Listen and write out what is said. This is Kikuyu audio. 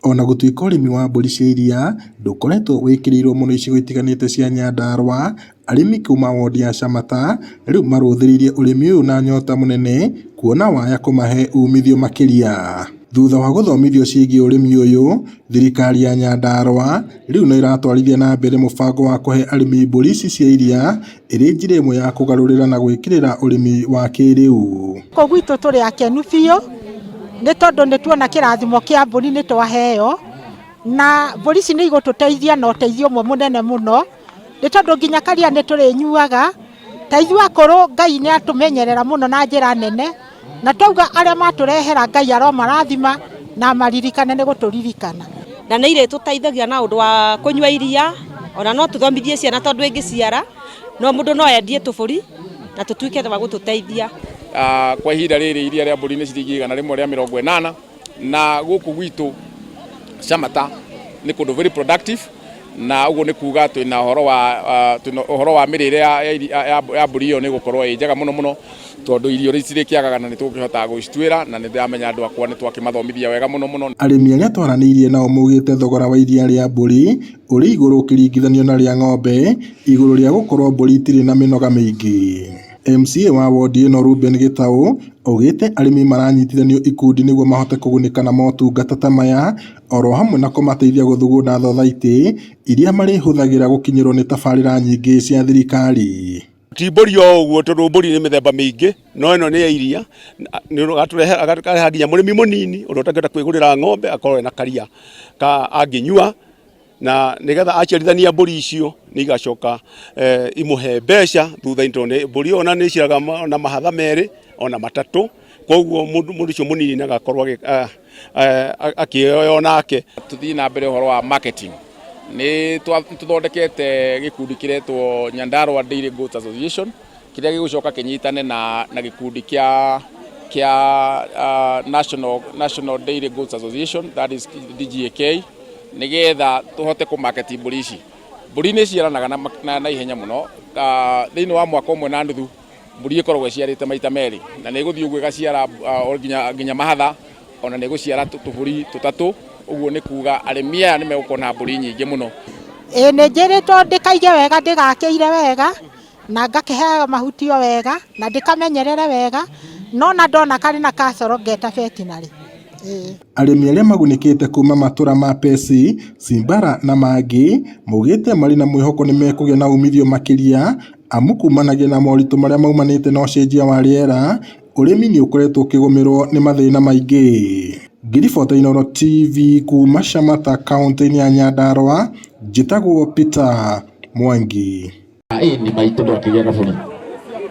Ona gũtuĩka ũrĩmi wa mbũri cia iria ndũkoretwo wĩkĩrĩirwo mũno icigo itiganĩte cia Nyandarua, arĩmi kuma wondi ya Shamata rĩu marũthĩrĩirie ũrĩmi ũyũ na nyota mũnene kuona waya kũmahe umithio makĩria. Thutha wa gũthomithio ciĩgiĩ ũrĩmi ũyũ, thirikari ya Nyandarua rĩu no ĩratwarithia na mbere mũbango wa kũhe arĩmi mbũri ici cia iria ĩrĩ njĩra ĩmwe ya kũgarũrĩra na gwĩkĩrĩra ũrĩmi wa kĩrĩu. Gũkũ gwitũ tũrĩ akenu biũ nĩ tondũ nĩ tuona kĩrathimo kĩa mbũri nĩ twaheo, na mbũri ici nĩ igũtũteithia na ũteithio ũmwe mũnene mũno, nĩ tondũ nginya karia nĩ tũrĩnyuaga, ta ithuĩ akũrũ Ngai nĩ atũmenyerera mũno na njĩra nene, na twauga arĩa matũrehera Ngai aromarathima na amaririkane nĩ gũtũririkana. Na nĩ irĩtũteithagia na ũndũ wa kũnyua iria, ona no tũthomithie ciana tondũ ĩngĩciara, no mũndũ no endie tũbũri na tũtuĩke twa gũtũteithia. Kwa ihinda rĩrĩ iria rĩa mbũri nĩ ciringi 180 na gũkũ gwitũ Shamata nĩ kũndũ very productive na ũguo nĩ kuga twĩna ũhoro wa twĩna ũhoro wa mĩrĩre ya, ya, ya, ya mbũri ĩyo nĩ gũkorwo ĩ njega mũno mũno tondũ irio itirĩkĩagaga na nĩ tũkĩhotaga gũcituĩra na nĩ ndĩramenya andũ akwa nĩ twakĩmathomithia wega mũno mũno. Arĩmi arĩa twaranĩirie nao maugĩte thogora wa iria rĩa mbũri ũrĩ igũrũ ũkĩringithanio na rĩa ng'ombe igũrũ rĩa gũkorwo mbũri itirĩ na mĩnoga mĩingĩ. MCA wa wondi ĩno Reuben Gĩtaũ augĩte arĩmi maranyitithanio ikundi nĩguo mahote kũgunĩka na motungata ta maya oro hamwe na kũmateithia gũthugunda thothaitĩ iria marĩhũthagĩra gũkinyĩrwo nĩ tabarĩra nyingĩ cia thirikari. Ti mbũri o ũguo tondũ mbũri nĩ mĩthemba mĩingĩ no ĩno nĩ ya iria agakareha nginya mũrĩmi mũnini ũrĩa ũtangĩhota kwĩgũrĩra ng'ombe akorwo ena karia ka angĩnyua na nĩgetha aciarithania mbũri icio nĩ igacoka eh, imũhe mbeca thutha-inĩ tondũ nĩ- mbũri ona nĩ iciaraga na mahatha merĩ ona matatũ koguo mũndũ mũndũ ũcio mũnini nĩ agakorwo akĩoya onake. Tũthiĩ na mbere ũhoro wa marketing nĩ tũthondekete gĩkundi kĩretwo Nyandarua Dairy Goats Association kĩrĩa gĩgũcoka kĩnyitane na, na gĩkundi kĩa kĩa National, National Dairy Goats Association that is DGAK nĩgetha tũhote kũ market mbũri ici. Mbũri nĩ iciaranaga na, na, na ihenya mũno thĩinĩ wa mwaka ũmwe na nuthu mbũri ĩkoragwo ĩciarĩte maita merĩ na nĩ ĩgũthiĩ ũguo ĩgaciara nginya, nginya mahatha ona nĩ ĩgũciara tũbũri tũtatũ ũguo nĩ kuga arĩmi aya nĩ megũkorwo na mbũri nyingĩ mũno. Ĩĩ nĩ njĩrĩtwo ndĩkaige wega ndĩgakĩire wega na ngakĩheaga mahuti o wega na ndĩkamenyerere wega no na ndona karĩ na kacoro ngeta veterinary. Ĩĩ. Arĩmi arĩa magunĩkĩte kuma matũra ma Pesi, Simbara na mangĩ maugĩte marĩ na mwĩhoko nĩmekũgĩa na umithio makĩria amu kumanagia na moritũ marĩa maumanĩte na ũcenjia wa rĩera, ũrĩmi nĩ ũkoretwo ũkĩgũmĩrwo nĩ mathĩna maingĩ. Ngĩribota Inooro TV kuma Shamata kauntĩ-inĩ ya Nyandarua, njĩtagwo Peter Mwangi. Ĩĩ nĩ maitũ ndwakĩgĩa kaburi.